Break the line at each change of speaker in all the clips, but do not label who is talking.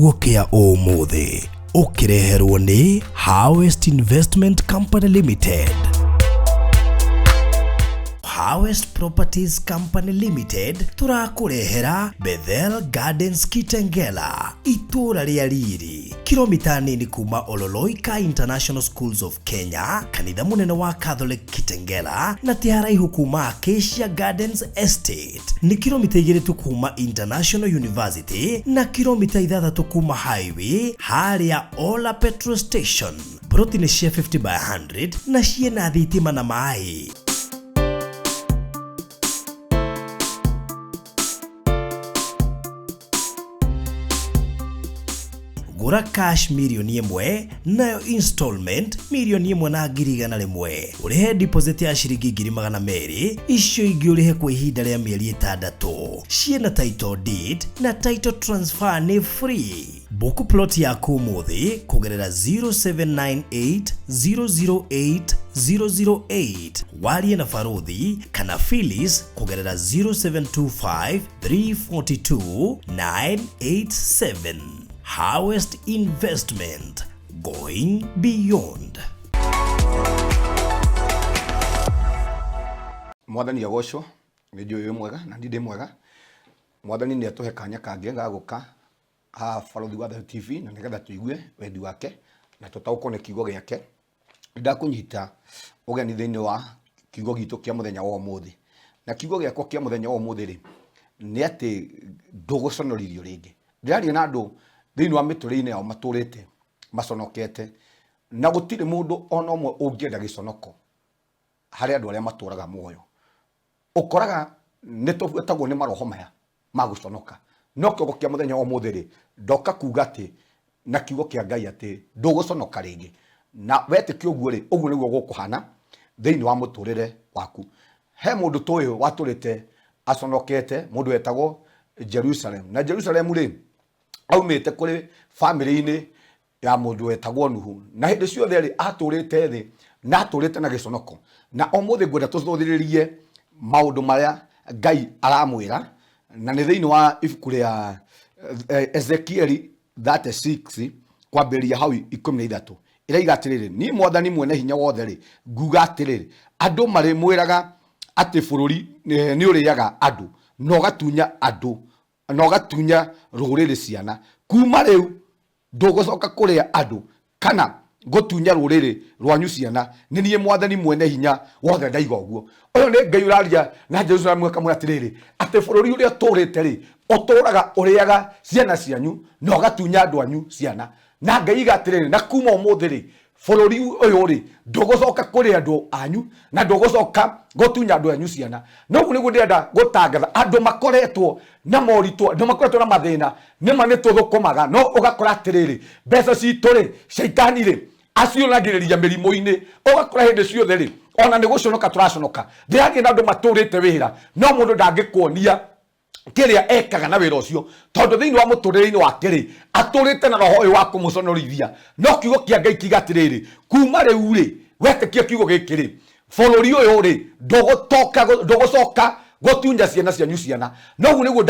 Kiugo kĩa ũmũthĩ ũkĩreherwo nĩ Harvest Investment Company Limited. Harvest Properties Company Limited tũrakũrehera Bethel Gardens Kitengela, itũũra rĩa riri, kilomita nini kuma Ololoika International Schools of Kenya, kanitha mũnene wa Catholic Kitengela, na ti haraihu kuma Acacia Gardens Estate. Nĩ kilomita 2 tu kuma International University na kilomita 6 kuma highway harĩa Ola Petrol Station. Broti nĩ cia 50 by 100 na ciĩna thitima na maĩ. Gũra cash 1 mirioni nayo installment 1,100,000, ũrĩhe deposit ya ciringi 200,000, icio ingĩ ũrĩhe kwa ihinda rĩa mĩeri 6. Ciĩna title deed na title transfer nĩ free. Book plot yaku ũmũthĩ kũgerera 0798 008 008, warie na Baruthi kana Phyllis kũgerera 0725 342 987. Harvest Investment, going beyond.
Mwathani agocwo. Nĩ njũĩ wĩ mwega na niĩ ndĩ mwega. Mwathani nĩ atũhe kanya kangĩ ga gũka haha Barũthi wa Thayũ TV na nĩgetha tũigue wendi wake na tũtaũkwo nĩ kiugo gĩake. Ndakũnyita ũgeni thĩinĩ wa kiugo gitũ kĩa mũthenya wa ũmũthĩ. Na kiugo gĩakwa kĩa mũthenya wa ũmũthĩ rĩ, nĩ atĩ ndũgũconorithio rĩngĩ. Ndĩraria na andũ thĩinĩ wa mĩtũrĩre-inĩ yao matũrĩte maconokete, na gũtirĩ mũndũ ona ũmwe ũngĩenda gĩconoko harĩ andũ arĩa matũraga muoyo. Ũkoraga nĩ tũbuatagwo nĩ maroho maya ma gũconoka. No kiugo kĩa mũthenya wa ũmũthĩ rĩ, ndoka kuga atĩ na kiugo kĩa Ngai atĩ ndũgũconoka rĩngĩ. Na wetĩkia ũguo rĩ, ũguo nĩguo gũkũhana thĩinĩ wa mũtũrĩre waku. He mũndũ tũĩ watũrĩte aconokete, mũndũ wetagwo Jerusalem. Na Jerusalem rĩ, aumĩte kũrĩ bamĩrĩ-inĩ ya mũndũ wetagwo Nuhu. Na hĩndĩ ciothe rĩ, atũrĩte thĩ na atũrĩte na gĩconoko. Na ũmũthĩ ngwenda tũcũthĩrĩrie maũndũ marĩa Ngai aramwĩra, na nĩ thĩinĩ wa ibuku rĩa Ezekieli 36 kwambĩrĩria hau 13. Ĩraiga atĩrĩrĩ, niĩ Mwathani mwene hinya wothe rĩ, nguga atĩrĩrĩ, andũ marĩmwĩraga atĩ bũrũri nĩ ũrĩaga andũ na ũgatunya andũ na ũgatunya rũrĩrĩ ciana. Kuma rĩu ndũgũcoka kũrĩa andũ kana gũtunya rũrĩrĩ rwanyu ciana. Nĩ niĩ Mwathani mwene hinya wothe ndaiga ũguo. Ũyũ nĩ Ngai ũraria na Jerusalemu akamwĩra atĩrĩrĩ, atĩ bũrũri ũrĩa ũtũrĩte rĩ, ũtũraga ũrĩaga ciana cianyu na ũgatunya andũ anyu ciana. Na Ngai iga atĩrĩrĩ, na kuma ũmũthĩ rĩ, bũrũri ũyũ rĩ, ndũgũcoka kũrĩa andũ anyu na ndũgũcoka gũtunya andũ anyu ciana. Na ũguo nĩguo ndĩrenda gũtangatha andũ makoretwo na moritũ, andũ makoretwo na mathĩna. Nĩma nĩ tũthũkũmaga, no ũgakora atĩrĩrĩ, mbeca citũ rĩ, caitani rĩ, aciũragĩrĩria mĩrimũ-inĩ. Ũgakora hĩndĩ ciothe rĩ, ona nĩ gũconoka tũraconoka. Ndĩraria na andũ matũrĩte wĩra, no mũndũ ndangĩkuonia kĩrĩa ekaga na wĩra ũcio, tondũ thĩinĩ wa mũtũrĩre-inĩ wake rĩ, atũrĩte na roho ũyũ wa kũmũconorithia. No kiugo kĩa Ngai kiuga atĩrĩrĩ, kuma rĩu rĩ, wetĩkia kiugo gĩkĩ rĩ, bũrũri ũyũ rĩ, ndũgũcoka gũtunya ciana cianyu ciana. No ũguo nĩguo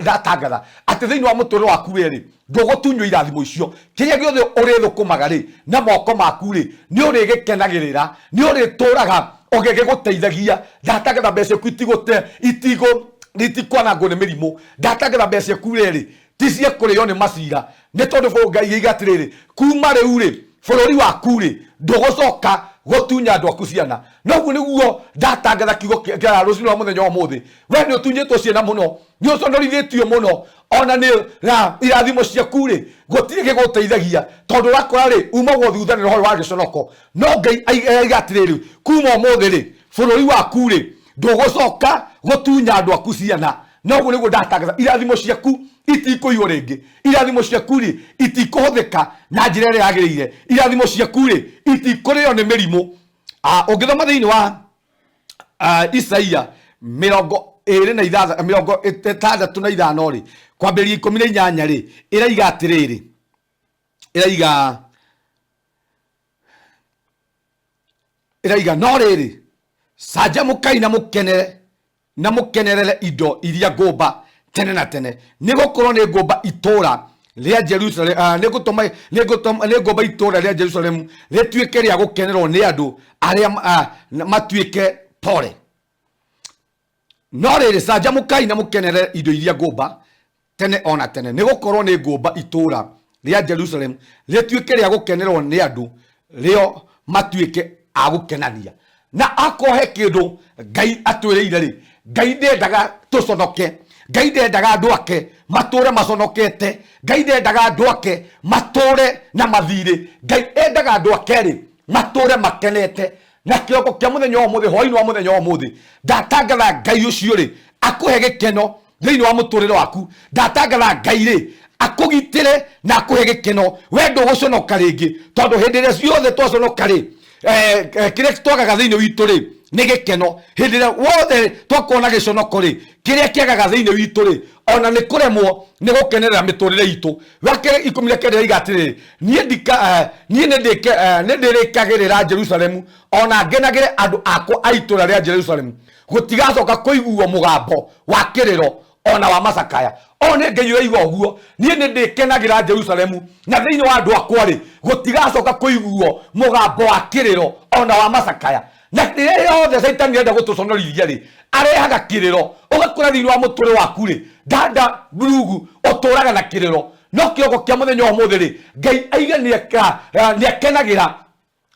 ndatangatha atĩ thĩinĩ wa mũtũrĩre waku we rĩ, ndũgũtunywo irathimo icio. Kĩrĩa gĩothe ũrĩthũkũmaga rĩ na moko maku rĩ, nĩ ũrĩgĩkenagĩrĩra, nĩ ũrĩtũraga ũgĩgĩgũteithagia. Ndatangatha mbeca ciaku itigũte, itigũ itikwanangwo nĩ mĩrimũ. Ndatangatha mbeca ciaku rĩ, ti cia kũrĩo nĩ macira, nĩ tondũ Ngai aiga atĩrĩrĩ, kuma rĩu rĩ, bũrũri waku rĩ, ndũgũcoka gũtunya andũ aku ciana. Na ũguo nĩguo ndatangatha kiugo kĩa rũcinĩ rwa mũthenya wa ũmũthĩ. We nĩ ũtunyĩtwo ciana mũno, nĩ ũconorithĩtio mũno, ona nĩ na irathimo ciaku rĩ, gũtirĩ gĩgũteithagia, tondũ ũrakora rĩ, umagwo thutha nĩ roho wa gĩconoko. No Ngai aiga atĩrĩrĩ, kuma ũmũthĩ rĩ, bũrũri waku rĩ, ndũgũcoka gũtunya andũ aku ciana. Na ũguo nĩguo ndatangatha irathimo ciaku itikũiywo rĩngĩ, irathimo ciaku rĩ, itikũhũthĩka na njĩra ĩrĩa yagĩrĩire, irathimo ciaku rĩ, itikũrĩo nĩ mĩrimũ. Ũngĩthoma thĩinĩ wa Isaia 26, 65 rĩ, kwambĩrĩria 18 rĩ, ĩraiga atĩrĩrĩ, ĩraiga no rĩrĩ, canjamũkai na mũkenere na mũkenerere indo iria ngũmba tene na tene, nĩ gũkorwo nĩ ngũmba itũũra Rĩa Jerusalem, nĩngũtũma nĩngũtũma nĩngũmba itũũra rĩa Jerusalem rĩtuĩke rĩa gũkenerwo nĩ andũ arĩa matuĩke pore. No rĩrĩ, canjamũkai na mũkenere indo iria ngũmba tene ona tene, nĩ gũkorwo nĩ ngũmba itũũra rĩa Jerusalem rĩtuĩke rĩa gũkenerwo nĩ andũ, rĩo matuĩke a gũkenania. Na akorwo he kĩndũ Ngai atwĩrĩire rĩ, Ngai ndendaga tũconoke, Ngai ndendaga andũ ake matũre maconokete, Ngai ndendaga andũ ake matũre na mathirĩ, Ngai endaga andũ ake rĩ matũre makenete. Na kĩroko kĩa mũthenya wa ũmũthĩ, hwaĩ-inĩ wa mũthenya wa ũmũthĩ, ndatangatha Ngai ũcio rĩ akũhe gĩkeno thĩinĩ wa mũtũrĩre waku. Ndatangatha Ngai rĩ akũgitĩre na akũhe gĩkeno, we ndũgũconoka rĩngĩ, tondũ hĩndĩ ĩrĩa ciothe twaconoka rĩ, kĩrĩa twagaga thĩinĩ witũ rĩ nĩ gĩkeno. Hĩndĩ ĩrĩa wothe twakorwo na gĩconoko rĩ, kĩrĩa kĩagaga thĩinĩ witũ rĩ, ona nĩ kũremwo nĩ gũkenerera mĩtũrĩre itũ. Wakerĩ 19 iga atĩrĩrĩ, niĩ ndika niĩ nĩ ndĩrĩkagĩrĩra Jerusalemu, ona ngenagĩre andũ akwa a itũũra rĩa Jerusalemu, gũtigacoka kũiguo mũgambo wa kĩrĩro ona wa macakaya. O nĩ Ngai ũraigua ũguo, niĩ nĩ ndĩkenagĩra Jerusalemu, na thĩinĩ wa andũ akwa rĩ, gũtigacoka kũiguo mũgambo wa kĩrĩro ona wa macakaya. Na rĩrĩa rĩothe Caitani arenda gũtũconorithia rĩ, arehaga kĩrĩro. Ũgakora thĩinĩ wa mũtũrĩre waku rĩ, ndanda mburugu, ũtũraga na kĩrĩro. No kĩroko kĩa mũthenya wa ũmũthĩ rĩ, Ngai aiga nĩakenagĩra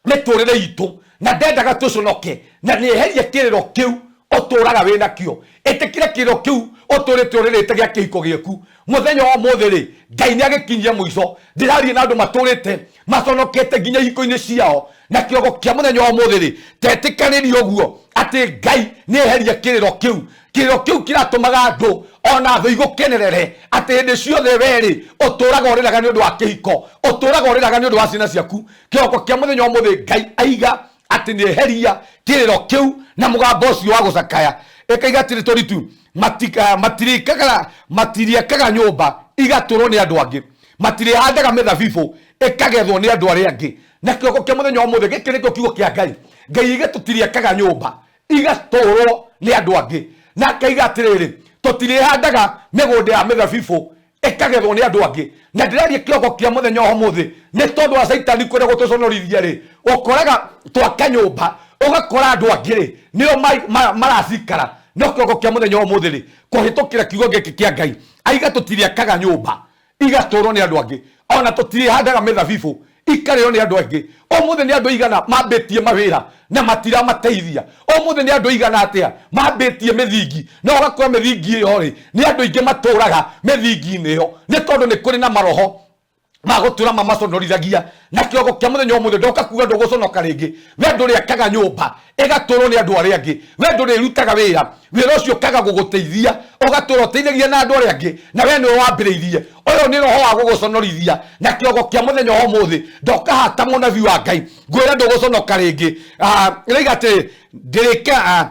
mĩtũrĩre itũ na ndendaga tũconoke, na nĩeherie kĩrĩro kĩu ũtũraga wĩ nakĩo. Ĩtĩkĩra kĩrĩro kĩu ũtũrĩte ũrĩrĩte gĩa kĩhiko gĩaku. Mũthenya wa ũmũthĩ rĩ, Ngai nĩagĩkinyia mũico. Ndĩraria na andũ matũrĩte maconokete nginya ihiko-inĩ ciao, na kĩroko kĩa mũthenya wa ũmũthĩ rĩ, tetĩkanĩria ũguo atĩ Ngai nĩeheria kĩrĩro kĩu. Kĩrĩro kĩu kĩratũmaga andũ ona thũ igũkenerere atĩ hĩndĩ ciothe we rĩ ũtũraga ũrĩraga nĩ ũndũ wa kĩhiko, ũtũraga ũrĩraga nĩ ũndũ wa ciana ciaku. Kĩroko kĩa mũthenya wa ũmũthĩ Ngai aiga atĩ nĩeheria kĩrĩro kĩu na mũgambo ũcio wa gũcakaya. Ĩkaiga atĩrĩ, tũritu matiriakaga nyũmba igatũrwo nĩ andũ angĩ, matirĩhandaga mĩthabibũ ĩkagethwo nĩ andũ arĩa angĩ. Na kĩroko kĩa mũthenya wa ũmũthĩ gĩkĩ nĩkĩo kiugo kĩa Ngai. Ngai aiga tũtiriakaga nyũmba igatũrwo nĩ andũ angĩ, na akaiga atĩrĩrĩ, tũtirĩhandaga mĩgũnda ya mĩthabibũ ĩkagethwo nĩ andũ angĩ. Na ndĩraria kĩroko kĩa mũthenya wa ũmũthĩ nĩ tondũ wa Caitani kwenda gũtũconorithia rĩ, ũkoraga twaka nyũmba ũgakora andũ angĩ rĩ nĩo maracikara. No kĩroko kĩa mũthenya wa ũmũthĩ rĩ, kũhĩtũkĩra kiugo gĩkĩ kĩa Ngai aiga tũtiriakaga nyũmba igatũrwo nĩ andũ angĩ, ona tũtirĩhandaga mĩthabibũ ikarĩo nĩ andũ angĩ. Ũmũthĩ nĩ andũ aigana mambĩtie mawĩra na matiramateithia. Ũmũthĩ nĩ andũ aigana atĩa mambĩtie mĩthingi, na ũgakora mĩthingi ĩyo rĩ nĩ andũ aingĩ matũraga mĩthingi-inĩ ĩyo, nĩ tondũ nĩ kũrĩ na maroho magũtũra mamaconorithagia. Na kĩroko kĩa mũthenya wa ũmũthĩ ndoka kuga ndũgũconoka rĩngĩ. We ndũrĩakaga nyũmba ĩgatũrwo nĩ andũ arĩa angĩ, we ndũrĩrutaga wĩra, wĩra ũcio ũkaga gũgũteithia, ũgatũra ũteithagia na andũ arĩa angĩ, na we nĩwe wambĩrĩirie. Ũyũ nĩ roho wa gũgũconorithia. Na kĩroko kĩa mũthenya wa ũmũthĩ ndoka haha ta mũnabii wa Ngai ngwĩre ndũgũconoka rĩngĩ. Ĩroiga atĩrĩ, ndĩrĩka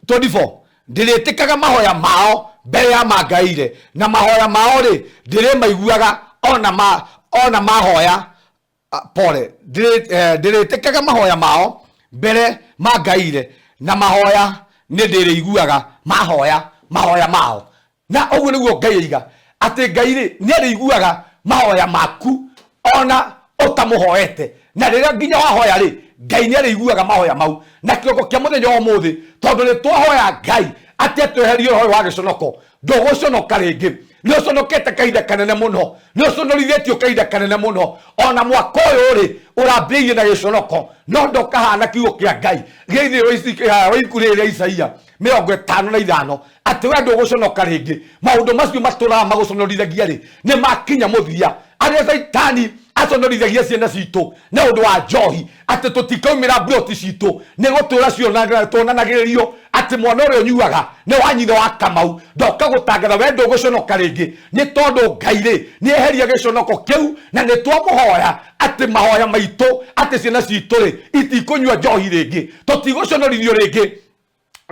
24, ndĩrĩtĩkaga mahoya mao mbere ya mangaĩire, na mahoya mao rĩ ndĩrĩmaiguaga ona mahoya pole, ndĩrĩtĩkaga mahoya mao mbere mangaĩire, na mahoya nĩ ndĩrĩiguaga mahoya mahoya mao. Na ũguo nĩguo Ngai aiga atĩ Ngai rĩ nĩ arĩiguaga mahoya maku ona ũtamũhoete, na rĩrĩa nginya wahoya rĩ, Ngai nĩ arĩiguaga mahoya mau. Na kĩroko kĩa mũthenya wa ũmũthĩ, tondũ nĩ twahoya Ngai atĩ atweherie ũhoro wa gĩconoko, ndũgũconoka rĩngĩ. Nĩ ũconokete kahinda kanene mũno, nĩ ũconorithĩtio kahinda kanene mũno, ona mwaka ũyũ rĩ ũrambĩrĩirie na gĩconoko, no ndũkahana kiugo kĩa Ngai gĩthĩ wa ibuku rĩrĩ rĩa Isaia 55 atĩ we ndũgũconoka rĩngĩ. Maũndũ macio matũraga magũconorithagia rĩ nĩ makinya mũthia. Arĩa Caitani aconorithagia ciana citũ nĩ ũndũ wa njohi, atĩ tũtikaumĩra mburoti citũ nĩ gũtũra tuonanagĩrĩrio atĩ mwana ũrĩa ũnyuaga nĩ wa nyina wa Kamau. Ndoka gũtangatha we ndũgũconoka rĩngĩ, nĩ tondũ Ngai rĩ nĩ eheria gĩconoko kĩu, na nĩ twamũhoya atĩ mahoya maitũ atĩ ciana citũ rĩ itikũnyua njohi rĩngĩ, tũtigũconorithio rĩngĩ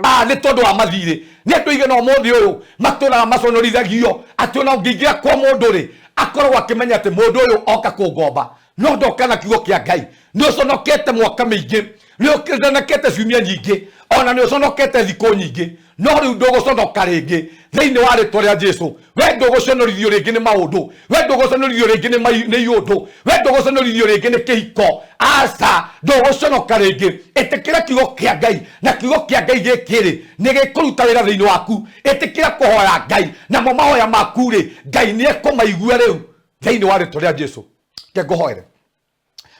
nĩ tondũ wa mathirĩ. Nĩ andũ aigana ũmũthĩ ũyũ matũraga maconorithagio atĩ ona ũngĩingĩra kwa mũndũ rĩ akoragwo akĩmenya atĩ mũndũ ũyũ oka kũngomba, no ndoka na kiugo kĩa Ngai. Nĩ ũconokete mwaka mĩingĩ, Nĩ ũconokete ciumia nyingĩ, ona nĩ ũconokete thikũ nyingĩ, no rĩu ndũgũconoka rĩngĩ thĩinĩ wa rĩtwa rĩa Jesu. We ndũgũconorithio rĩngĩ nĩ maũndũ, we ndũgũconorithio rĩngĩ nĩ iũndũ, we ndũgũconorithio rĩngĩ nĩ kĩhiko. Aca, ndũgũconoka rĩngĩ. Ĩtĩkĩra kiugo kĩa Ngai, na kiugo kĩa Ngai gĩkĩ rĩ nĩ gĩkũruta wĩra thĩinĩ waku. Ĩtĩkĩra kũhoya Ngai, namo mahoya maku rĩ Ngai nĩ ekũmaigua rĩu thĩinĩ wa rĩtwa rĩa Jesu. Ke ngũhoere.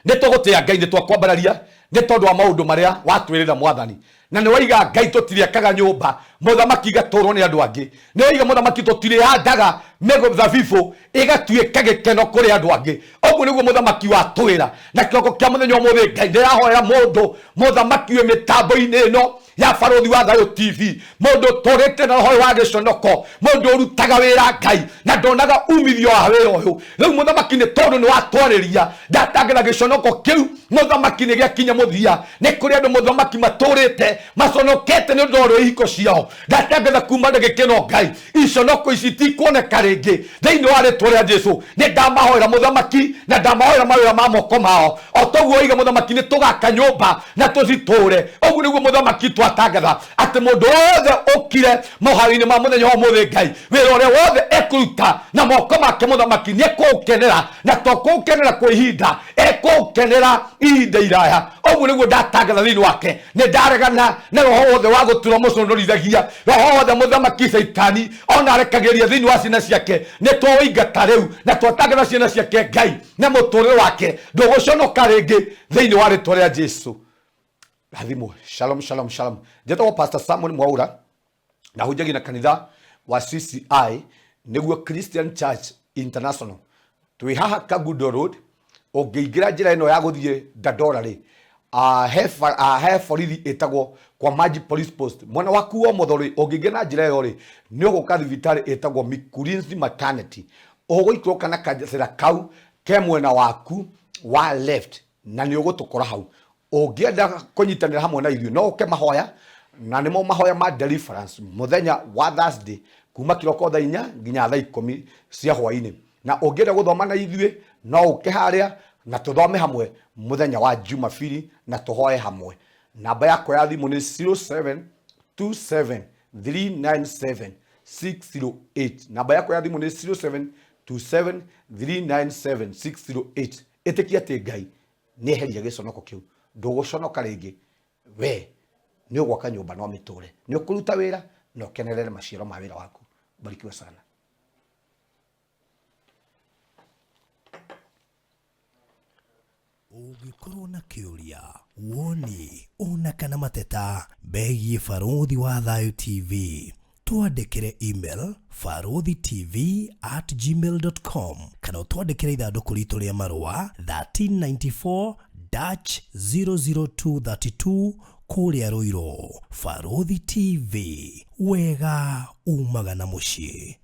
Nĩ tũgũtĩa Ngai, nĩ twakwambararia nĩ tondũ wa maũndũ marĩa watwĩrĩra Mwathani. Na nĩ waiga Ngai tũtirĩakaga nyũmba mũthamaki igatũrwo nĩ andũ angĩ. Nĩ waiga mũthamaki tũtirĩhandaga mĩthabibũ ĩgatuĩka gĩkeno kũrĩ andũ angĩ. Ũguo nĩguo mũthamaki watwĩra. Na kĩroko kĩa mũthenya ũmũthĩ Ngai ndĩrahoera mũndũ mũthamaki wĩ mĩtambo-inĩ ĩno ya Barũthi wa Thayũ TV, mũndũ ũtũrĩte na roho wa gĩconoko, mũndũ ũrutaga wĩra Ngai na ndonaga umithio wa wĩra ũyũ. Rĩu mũthamaki nĩ tondũ nĩ watwarĩria, ndatangĩra gĩconoko kĩu mũthamaki nĩ gĩakinya mũthia. Nĩ kũrĩ andũ mũthamaki matũrĩte maconokete nĩ ũndũ wa ihiko ciao. Ndatangĩra kuma ndagĩka ĩno Ngai, iconoko ici tikuoneka rĩngĩ thĩinĩ wa rĩtwa rĩa Jesu. Nĩ ndamahoera mũthamaki na ndamahoera mawĩra ma moko mao. O toguo oiga mũthamaki nĩ tũgaka nyũmba na tũcitũre. Ũguo nĩguo mũthamaki twatangatha atĩ mũndũ wothe ũkire mahoya-inĩ ma mũthenya wa ũmũthĩ Ngai, wĩra ũrĩa wothe ekũruta na moko make mũthamaki nĩ ekũũkenera, na to kũũkenera kwa ihinda, ekũũkenera ihinda iraya. Ũguo nĩguo ndatangatha thĩinĩ wake. Nĩ ndaregana na roho wothe wa gũtura mũconorithagia, roho wothe mũthamaki Caitani ona arekagĩria thĩinĩ wa ciana ciake. Nĩ twaũingata rĩu na twatangatha ciana ciake Ngai na mũtũrĩre wake ndũgũconoka rĩngĩ thĩinĩ wa rĩtwa rĩa Jesu. Rathimwo. Shalom, shalom, shalom. Njĩtagwo Pastor Samuel Mwaura na hunjagia na kanitha wa CCI, nĩguo Christian Church International. Twĩ haha Kangundo Road. Ũngĩingĩra njĩra ĩno ya gũthiĩ Dandora rĩ, he borithi ĩtagwo kwa Maji Police Post. Mwena waku wa ũmotho rĩ, ũngĩingĩra na njĩra ĩyo rĩ, nĩ ũgũka thibitarĩ ĩtagwo Mikurinzi Maternity. Ũgũikũrũka na kacĩra kau ke mwena waku wa left na nĩ ũgũtũkora hau. Ũngĩenda kũnyitanĩra hamwe na ithuĩ no ũke mahoya, na nĩmo mahoya ma deliverance mũthenya wa Thursday kuma kĩroko thaa 4 nginya thaa 10 cia hwainĩ. Na ũngĩenda gũthoma na ithuĩ no ũke harĩa na tũthome hamwe mũthenya wa Jumapili na tũhoe hamwe. Namba yakwa ya thimũ nĩ 0727397608. Namba yakwa ya thimũ nĩ 0727397608. Ĩtĩkia atĩ Ngai nĩ eheria gĩconoko kĩu, ndũgũconoka rĩngĩ. We nĩ ũgwaka nyũmba no mĩtũre, nĩ ũkũruta wĩra na ũkenerere maciaro ma wĩra waku. Barikiwa sana.
Ũngĩkorwo na kĩũria, woni ona kana mateta megiĩ Barũthi wa Thayũ TV, twandĩkĩre email baruthitv@gmail.com kana ũtwandĩkĩre ithandũkũ ritũ rĩa marũa 1394-00232 kũrĩa Ruiru. Barũthi TV, wega umaga na mũciĩ.